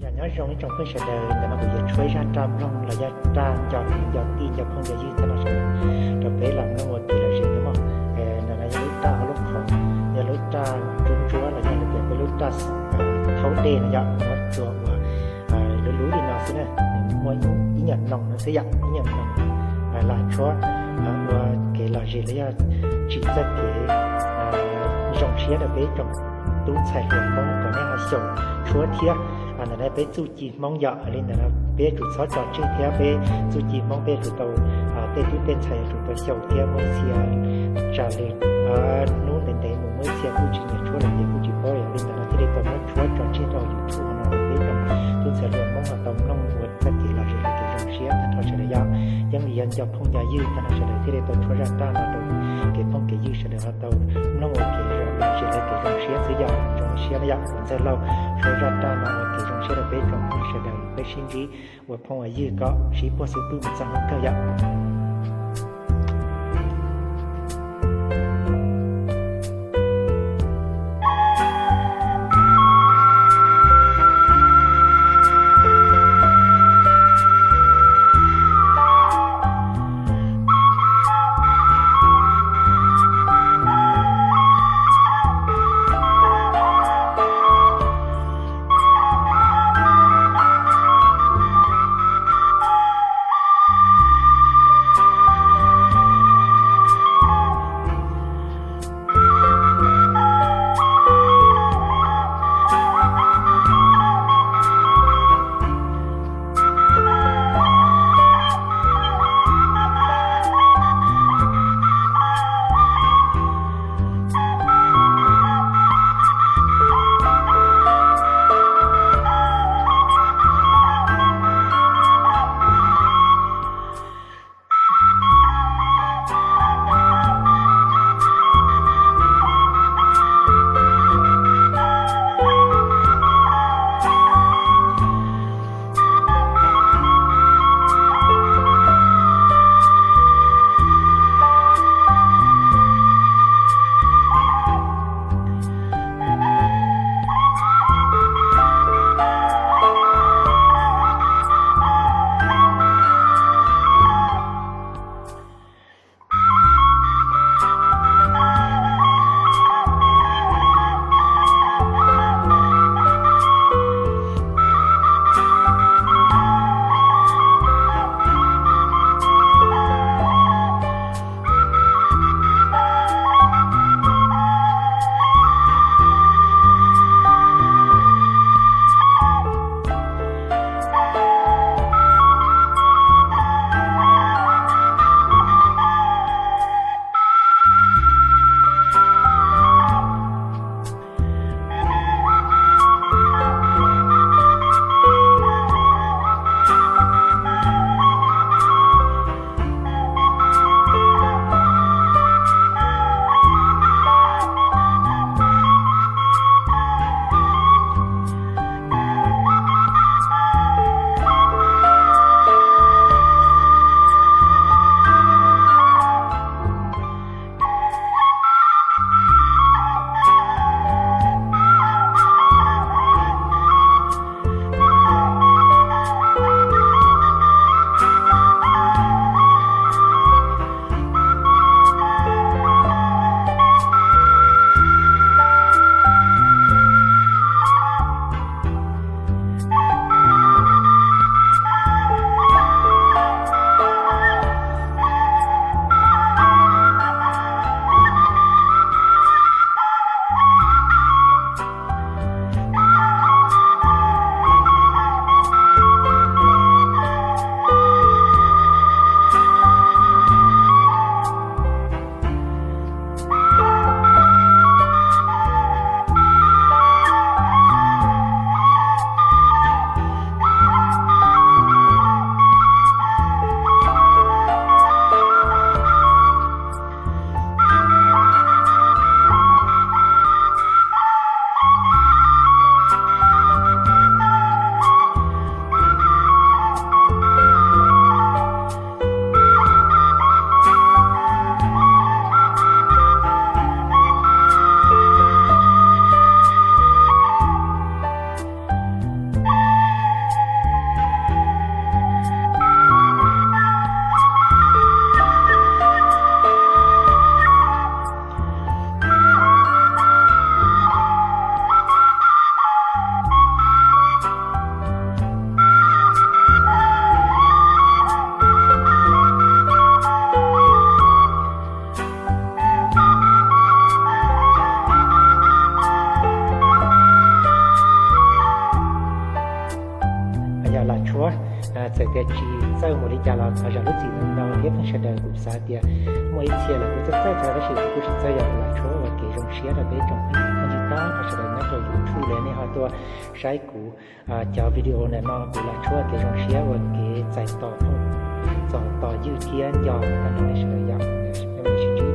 Yog nyob zoo ib tsoom phooj ywg sawv daws, ntawm no kuv yuav tshuab zaj raj mloog los yog raj nco kwv nco tij nco phooj nco ywg tag nrho sawv daws rau peb los mloog ua kev lom zem nawb mog. Ntawm no yog lub raj hauv lub qhov, yog lub raj ntsuab ntsuab los yog tias peb lub raj thaub dej no yom, nyob rua uas lub lub li no xwb na, nws muaj ib nyuag noog no xwb yom, ib nyuag noog lam tshuab ua kev lom zem los yog tsim txoj kev zoo siab rau peb tsoom tub ntxhais hluas Hmoob kom nej ho xyaum tshuab thiab. Ntawm no peb txuj ci Hmoob yom, li ntawd no peb yuav tsum txhob tso tseg thiab, peb txuj ci Hmoob peb yuav tsum tau, tej tub tej ntxhais yuav tsum tau xyaum thiab muaj ib txhia tsam li hnub ntev ntev mus muaj ib txhia kuj tsis nyiam tshuab los yog kuj tsis paub, yog li ntawd no thiaj li tau muab tshuab tso tseg rau YouTube no peb tsoom tub ntxhais hluas Hmoob ho tau mloog ua txoj kev lom zem los kev zoo siab tag nrho sawv daws yom. Yeej vim yog nco phooj nco ywg tag nrho sawv daws thiaj li tau tshuab zaj raj no rau kev phooj kev ywg sawv daws ho tau mloog ua kev lom zem los kev zoo siab xwb yom. Zoo siab na yom, kuv Ntxawg Lauj tshuab zaj raj no ua kev zoo siab rau peb tsoom phooj sawv daws, peb sib ntsib ua phooj ua ywg kom sib puag xub pwg mus txog hnub kawg yom. Tias tsis txawj mus li cas los thov zam lub txim ntau ntau thiab phooj ywg sawv daws. Kuv xav tias muaj ib txhia los kuj txawj txawj txawj tab sis kuv kuj tsis txawj yom. Kuv lam tshuab ua kev zoo siab rau peb tsoom phooj ywg tag nrho sawv daws nyob rau YouTube li nej ho tuaj saib kuv cov video ntawm no. Kuv lam tshuab ua kev zoo siab ua kev txais tos phooj, txais tos ywj thiab nco tag nrho nej sawv daws yom.